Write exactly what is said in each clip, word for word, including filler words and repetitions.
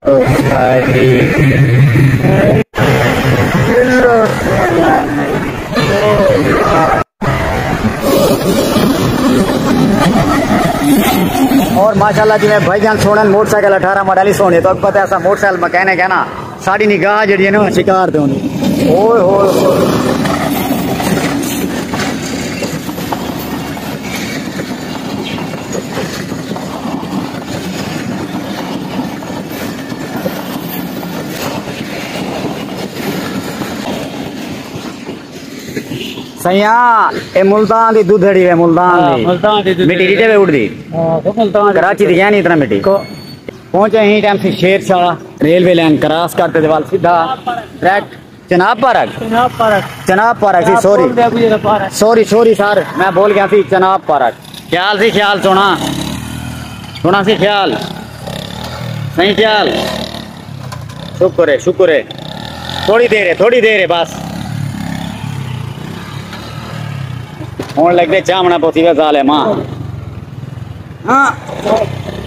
اور ماشاءاللہ جی میں بھائی جان سوہݨے موٹر سائیکل اٹھارہ ماڈل ہی سوہݨے، تو پتہ ہے اساں موٹر سائیکل مکینک ہے نا، ساݙی نگاہ جیڑھی ہے نا شکار تے ہوندی۔ اوئے ہوئے ہوئے۔ سئیاں، اے ملتان دی دودھڑی ہے، ملتان ہاں، دی۔ ملتان دی دودھڑی۔ مٹی ݙتے وے اڑدی؟ ہاں، ملتان دی۔ کراچی دی ہے نہیں اتنا مٹی۔ کو- پہنچے ہیں ٹائم سے Sher Shah railway line cross کرتے تے ول سیدھا direct Chenab park. Chenab park. Chenab park سی، چناب سوری۔ پارک دے اڳوں جیڑھا پارک۔ سوری، سوری سر، میں بھول گیا سی، چناب پارک۔ خیال سی، خیال سوہݨا۔ سوہݨا سی خیال۔ صحیح خیال۔ شکر ہے، شکر ہے۔ تھوڑی دیر ہے، تھوڑی دیر ہے بس۔ ہݨ لڳدے چاوݨا پوسی وے ظالم، ہاں۔ ہاں۔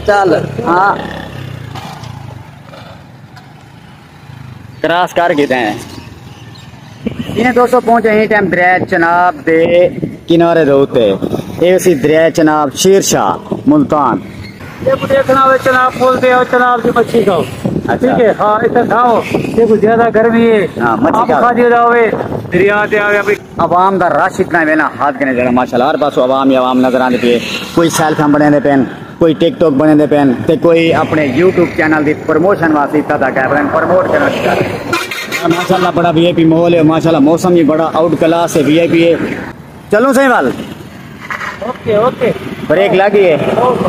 چل، ہاں۔ کراس کر گھدے ہیں۔ جی دوستو، پہنچے ہیں ٹائم دریائے چناب دے کنارے دے اتے۔ اے سی دریائے چناب، شیر شاہ، ملتان۔ یہ کو دیکھنا ہوئے چناب پل دے اور چناب دی مچھی کھاؤ۔ اچھا۔ ٹھیک ہے، ہاں، اتنے کھاؤ۔ یہ کو زیادہ گرمی ہے۔ ہاں، مچھی آپ کھاؤ۔ کھا دیا ہوئے دریا دے آوے اپنی۔ عوام دا رش اتنا ہے نا، حد کنے زیادہ، ماشاءاللہ، ہر پاسوں عوام ہی عوام نظر آندی پئی ہے۔ کوئی سیلفیاں بݨیندے پئن، کوئی ٹک ٹاک بݨیندے پئن، تے کوئی اپݨے یوٹیوب چینل دی پروموشن واسطے اتھاں تک آئے پئن، پروموٹ کرݨ دی گل ہے۔ ماشاءاللہ، بڑا وی آئی پی ماحول ہے، ماشاءاللہ، موسم وی بڑا آؤٹ کلاس ہے، وی آئی پی ہے۔ چلوں سئیں ول۔ Okay, okay. بریک لڳ ڳئی ہے۔ اوکے۔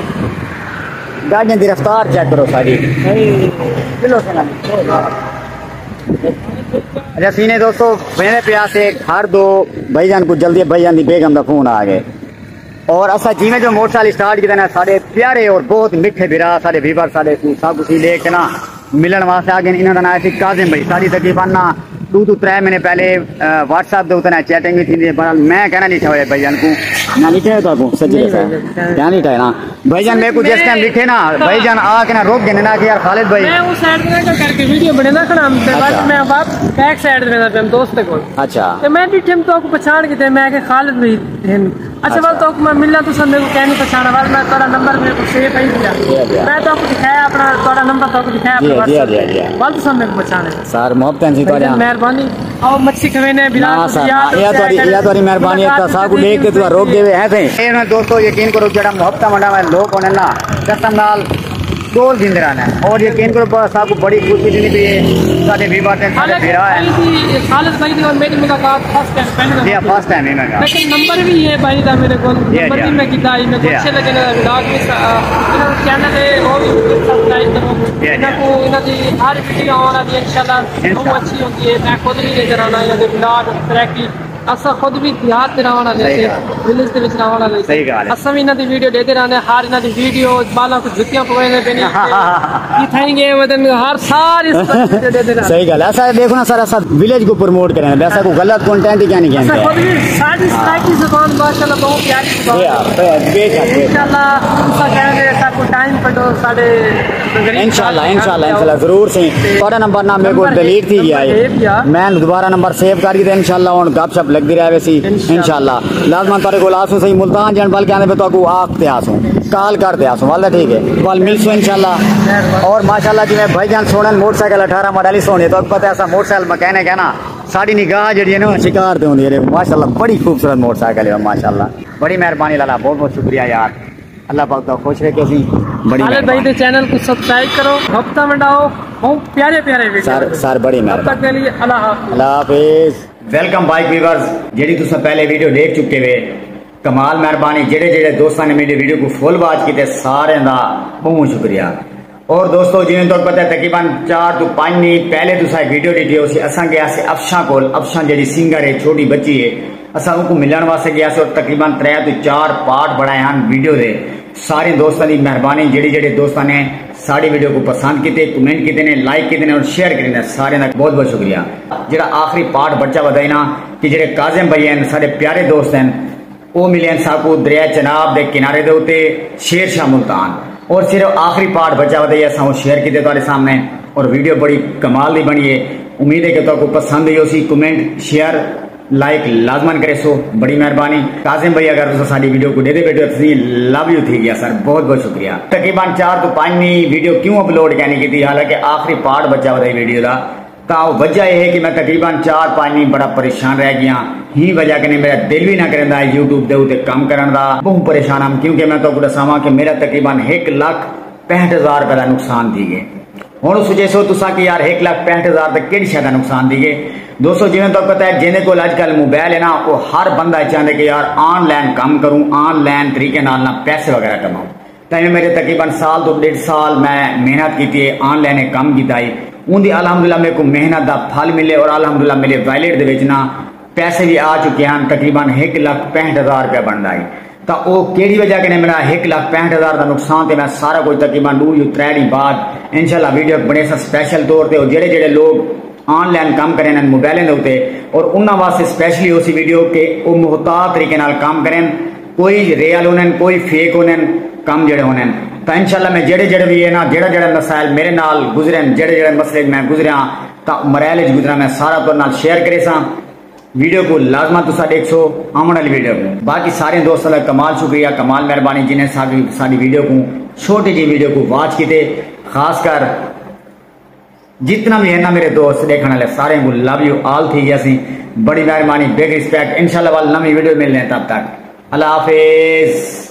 گاݙیاں دی رفتار چیک کرو ساری۔ صحیح۔ چلو سلام۔ اچھا، سینے دوستو، ویندے پیا سے گھر دو بھائی جان کو جلدی، بھائی جان دی بیگم دا فون آ ڳئے۔ اور اساں جیویں جو موٹر سائیکل سٹارٹ کیتا نا، ساݙے پیارے اور بہت مٹھے بھرا، ساݙے ویور، ساݙے کوں سب کچھ لے کے نا ملݨ واسطے آ ڳئے۔ انہاں دا ناں سی کاظم بھائی۔ ساݙی تقریباً نا ݙو توں ترے مہینے پہلے، آ، واٹس ایپ دے اتے نا چیٹنگ وی تھیندی ہے۔ بہرحال میں کہنا ݙٹھا ہوئے بھائی جان کوں، نہ ݙٹھا ہے تہاکوں سچی نہیں دساں؟ بھائی جان۔ کیا نہیں ݙٹھا ہے نا؟ بھائی جان میرے کو جس ٹائم ݙٹھے نا، بھائی جان آ کے نا روک گئے نا کہ یار خالد بھائی۔ میں اس سائیڈ تے کر کے ویڈیو بݨیندا کھڑا ہم، تے بعد اچھا۔ میں واپس بیک سائیڈ تے ویندا پیا دوست دے کول۔ اچھا۔ تے میں ݙٹھے تو کو پچھان کیتے، میں کہ خالد بھائی ہن۔ اچھا، اچھا۔ ول تہاکوں میں ملاں، تساں میکوں کہیں نہیں پچھاݨا، ول میں تہاݙا نمبر میرے کول سیو ہے ہی پیا۔ جی، جی۔ میں تہاکوں ݙکھایا اپݨا، تہاݙا نمبر تہاکوں ݙکھایا جی، اپݨا جی، واٹس ایپ جی، تے۔ جی۔ ول تساں میکوں پچھاݨے۔ سر، محبتیں سی بھائی جان، تہاݙیاں۔ مہربانی۔ آؤ مچھی کھوینے، بلال نہ کوں سر، یاد نہ، اے رکھیا تہاݙی، کرو۔ اے تہاݙی مہربانی ہے، ملاقات تاں ساکوں ݙیکھ کے تہاݙی تہاݙی۔ روک ݙیوے ہیں سئیں۔ اے نا دوستو، یقین کرو، جیڑھا محبتاں ونڈݨ والے لوگ ہوندے نا، قسم نال ڳول گھندے رہندے۔ اور یقین کرو، بس ساکوں بڑی خوشی تھیندی پئی ہے، ساݙے ویور تے ساݙے حالانکہ بھرا ہے۔ بھائی دی، خالد بھائی دی اور میری ملاقات فرسٹ ٹائم، پہلی دفعہ جی، ہوئی۔ فرسٹ ٹائم ہی میں کہا۔ لیکن نمبر بھی ہے بھائی دا میرے کول، جی، نمبر جی۔ بھی میں کیتا ہے، میں جی۔ اچھے لڳے نا ولاگ بھی سا-، انہاں دا چینل ہے، وہ بھی سبسکرائب کرو۔ جی، جی۔ انہاں کو، انہاں دی ہر ویڈیو آوݨ والی انشاءاللہ انشاءاللہ۔ بہت اچھی ہوندی ہے۔ میں خود بھی نظر آنا انہاں دے ولاگ، ترقی۔ اساں خود بھی دیہات تے رہݨ والے صحیح سے، ڳالھ۔ ولیج دے وچ رہݨ والے سے۔ صحیح ڳالھ ہے۔ اساں بھی انہاں دی ویڈیو ݙیندے رہندے، ہر انہاں دی ویڈیو، بالاں کوں جتیاں پویندے پئے نے۔ کتھائیں ڳئے ودن، ہر ساری ویڈیو ݙیندے رہندے۔ صحیح ڳالھ ہے۔ اساں ݙیکھو نا سر، اساں ولیج کوں پروموٹ کرݨ، ویسے کوئی غلط کنٹینٹ کیا نہیں اساں کہندے۔ خود بھی، ساݙی سرائیکی زبان ماشاءاللہ بہت پیاری زبان جی ہاں، ہے۔ بے، بے شک، بے شک۔ انشاءاللہ تساں کہیں گے، ساکوں ٹائم کڈھو، ساݙے انشاءاللہ، انشاءاللہ، انشاءاللہ، ضرور سئیں۔ تے تہاݙا نمبر نہ میرے کول نمبر ڈیلیٹ تھی ڳیا ہے۔ ہے۔ میں دوبارہ نمبر سیو کر کے تے انشاءاللہ ہݨ گپ شپ لڳدی رہے ویسی۔ انشاءاللہ۔ انشاءاللہ۔ لازماً تہاݙے کول آسوں سئیں، ملتان جان بلکہ آندے پئے تہاکوں آکھ تے آسوں۔ کال کر تے آسوں، ول تاں ٹھیک ہے۔ ول ملسوں انشاءاللہ۔ اور ماشاءاللہ جیویں بھائی جان سوہݨے موٹر سائیکل اٹھارہ ماڈل ہی سوہݨے، تہاکوں پتہ ہے اساں موٹر سائیکل مکینک ہے نا، ساݙی نگاہ جیڑھی ہے نا شکار تے ہوندی ہے۔ ماشاءاللہ بڑی خوبصورت موٹر سائیکل ہے ماشاءاللہ۔ بڑی مہربانی لالا، بہت بہت شکریہ یار۔ اللہ پاک تہاکوں خوش رکھے سئیں۔ بڑی خالد بھائی مہربانی۔ دے چینل کوں سبسکرائب کرو، ہفتہ ونڈاؤ، بہت پیارے پیارے ویڈیو سر، سن۔ سر، بڑی مہربانی۔ تب تک کے لیے اللہ حافظ۔ اللہ حافظ۔ ویلکم بیک ویورز، جیڑھی تساں پہلے ویڈیو ݙیکھ چکے وے، کمال مہربانی۔ جیڑھے جیڑھے دوستاں نے میری ویڈیو کوں فل واچ کیتے، سارے دا بہت شکریہ۔ اور دوستو، جیویں تہاکوں پتہ ہے، تقریباً چار توں پنج ݙینھ پہلے تساں ہک ویڈیو ݙٹھی ہوسی، اساں ڳئے ہاسے افشاں کول۔ افشاں جیڑھی سنگر ہے، چھوٹی بچی ہے، اساں اونکوں ملݨ واسطے ڳئے ہاسے اور تقریباً ترے توں چار پارٹ بݨائے ہن ویڈیو دے۔ سارے دوستاں دی مہربانی، جیڑھے جیڑھے دوستاں نے ساݙی ویڈیو کوں پسند کیتے، کمنٹ کیتے نے، لائک کیتے نے اور شیئر کیتے نے، سارے دا بہت بہت شکریہ۔ جیڑھا آخری پارٹ بچا ودا ہے نا، کہ جیڑھے کاظم بھائی ہیں، ساݙے پیارے دوست ہیں، او ملے ہیں ساکوں دریائے چناب دے کنارے دے اتے، شیر شاہ ملتان۔ اور صرف آخری پارٹ بچا ودے، اساں او شیئر کیتے تہاݙے سامݨے۔ اور ویڈیو بڑی کمال دی بݨی ہے۔ امید ہے کہ تہاکوں پسند آئی ہوسی۔ کمنٹ، شیئر، لائک لازمن کریسو، بڑی مہربانی۔ کاظم بھائی، اگر تساں ساݙی ویڈیو کوں ݙیہدے ٻیٹھے ہو، تساں لو یو تھی ڳیا سر، بہت بہت شکریہ۔ تقریباً چار توں پنج ݙینھ ویڈیو کیوں اپلوڈ کائنی کیتی، حالانکہ آخری پارٹ بچا ہویا ہے ویڈیو دا، تاں او وجہ اے ہے کہ میں تقریباً چار پنج ݙینھ بڑا پریشان رہ ڳیا۔ ہی وجہ کنے میرا دل وی نہ کریندا ہے یوٹیوب دے اتے کم کرݨ دا۔ ٻہوں پریشان ہم، کیونکہ میں تہاکوں ݙساواں کہ میرا تقریباً ہک لکھ پینہٹھ ہزار روپے دا نقصان تھی ڳئے۔ ہݨ سوچیسو تساں کہ یار ہک لکھ پینہٹھ ہزار دا کیڑھی شے دا نقصان تھی ڳئے۔ دوستو، جیویں تہاکوں پتہ ہے، جیندے کول اڄ کل موبائل ہے نا، او ہر بندہ چاہندے کہ یار آن لائن کم کروں، آن لائن طریقے نال نہ پیسے وغیرہ کماؤں۔ تاں ایویں میرے تقریباً سال توں ݙیڈھ سال میں محنت کیتی ہے، آن لائن اے کم کیتا ہے۔ اوندی الحمدللہ میکوں محنت دا پھل ملے اور الحمدللہ میرے ویلٹ دے وچ نا پیسے وی آ چکے ہن، تقریباً ہک لکھ پینہٹھ ہزار روپیہ بݨدا ہے۔ تاں او کیڑھی وجہ کنے میرا ہک لکھ پینہٹھ ہزار دا نقصان تے میں سارا کجھ تقریباً ݙو یا ترے ݙینھ بعد انشاءاللہ ویڈیو بݨیساں سپیشل طور تے۔ او جیڑھے جیڑھے لوگ آن لائن کم کرن ہن موبائلیں دے اتے، اور انہاں واسطے سپیشلی ہوسی ویڈیو کہ او محتاط طریقے نال کم کرن، کوئی ریئل ہونن، کوئی فیک ہونن، کم جیڑھے ہونن۔ تاں انشاءاللہ میں جیڑھے جیڑھے وی ہے نا، جیڑھا جیڑھا مسائل میرے نال گزرن، جیڑھے جیڑھے مسئلے میں گزریاں، تاں مراحل اچ گزریاں، میں سارا تہاݙے نال شیئر کریساں۔ ویڈیو کوں لازماً تساں ݙیکھسو، آوݨ والی ویڈیو کوں۔ باقی سارے دوستاں دا کمال شکریہ، کمال مہربانی جنہیں ساݙی ساݙی ویڈیو کوں، چھوٹی جی ویڈیو کوں واچ کیتے۔ خاص کر جتنا وی ہے نا میرے دوست ݙیکھݨ والے، سارے کوں لو یو آل تھی ڳیا سی۔ بڑی مہربانی، بگ رسپیکٹ۔ انشاءاللہ ول نویں ویڈیو ملنے، تب تک اللہ حافظ۔